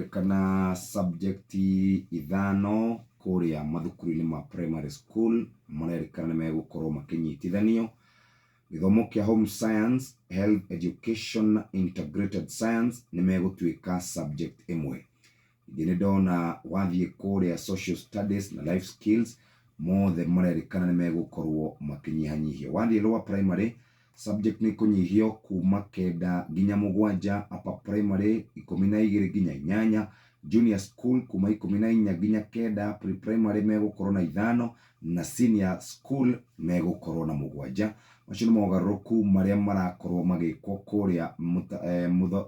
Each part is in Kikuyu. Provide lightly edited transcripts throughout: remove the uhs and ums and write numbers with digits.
Kũrerĩkana subject ithano kũrĩa mathukuru-inĩ ma primary school marerĩkana nĩ megũkorwo makĩnyitithanio. Gĩthomo kĩa home science, health education na integrated science nĩ megũtuĩka subject ĩmwe. Ningĩ nĩ ndona wathiĩ kũrĩa social studies na life skills mothe marerĩkana nĩ megũkorwo makĩnyihanyihio. Wathiĩ lower primary Subject nĩ ikũnyihio kuma kenda nginya mũgwanja, upper primary 12 nginya inyanya, junior school kuma 14 nginya kenda, pre-primary megũkorwo na ithano na senior school megũkorwo na mũgwanja. Macio nĩ mogarũrũku marĩa marakorwo magĩkwo kũrĩa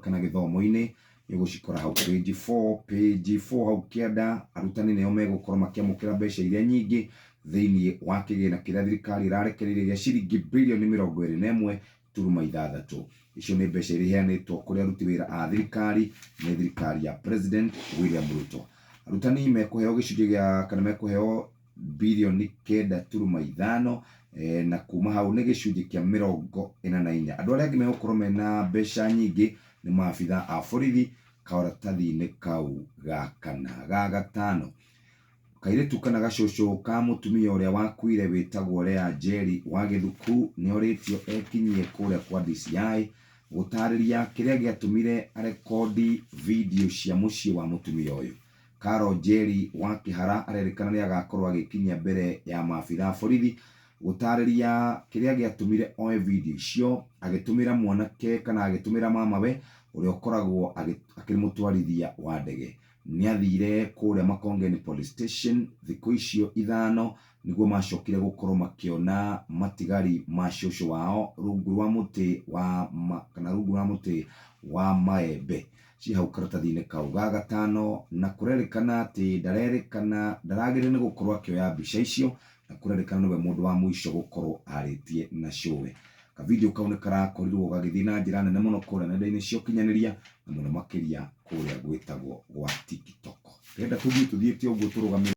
kana gĩthomo-inĩ. Nĩ ũgũcikora hau page 4, page 4 hau kĩanda, arutani nĩo megũkorwo makĩamũkĩra mbeca iria nyingĩ thĩinĩ wa kĩgĩna kĩrĩa thirikari ĩrarekereirie gĩa ciringi birioni 21.6. Icio nĩ mbeca iria iheanĩtwo kũrĩ aruti wĩra a thirikari nĩ thirikari ya President William Ruto. Arutani mekũheo gĩcunjĩ gĩa kana mekũheo birioni 9.5 na kuma hau nĩ gĩcunjĩ kĩa 44. Andũ arĩa angĩ megũkorwo mena mbeca nyingĩ nĩ maabitha a borithi karatathi-inĩ kau ga kana. Ga gatano, kairĩtu kana gacũcũ ka mũtumia ũrĩa wakuire wĩtagwo Lea Njeri wa Gĩthuku nĩ orĩtio ekinyie kũrĩa kwa DCI gũtarĩria kĩrĩa gĩatũmire arekondi video cia mũciĩ wa mũtumia ũyũ. Carol Njeri wa Kĩhara arerĩkana nĩ agakorwo agĩkinyia mbere ya maabitha a borithi gũtarĩria kĩrĩa gĩatũmire oe video icio agĩtũmĩra mwanake kana agĩtũmĩra mamawe ũrĩa ũkoragwo akĩrĩ mũtwarithia wa ndege. Nĩ athire kũrĩa Makongeni Police Station thikũ icio ithano nĩguo macokire gũkorwo makĩona matigari ma cũcũ wao rungu rwa mũtĩ wa kana rungu rwa mũtĩ wa maembe ciĩ hau karatathi-inĩ kau ga gatano, na kũrerĩkana atĩ ndarerĩkana ndaragĩrĩire nĩ gũkorwo akĩoya mbica icio, na kũrerĩkana nĩwe mũndũ wa mũico gũkorwo arĩtie na cũwe. Kavideo kau nĩ karakorirwo gagĩthiĩ na njĩra nene mũno kũrĩa nenda-inĩ cia ũkinyanĩria na mũno makĩria kũrĩa gwĩtagwo gwa TikTok. Ndĩrenda tũthiĩ tũthiĩte ũguo tũrũgamĩrĩire.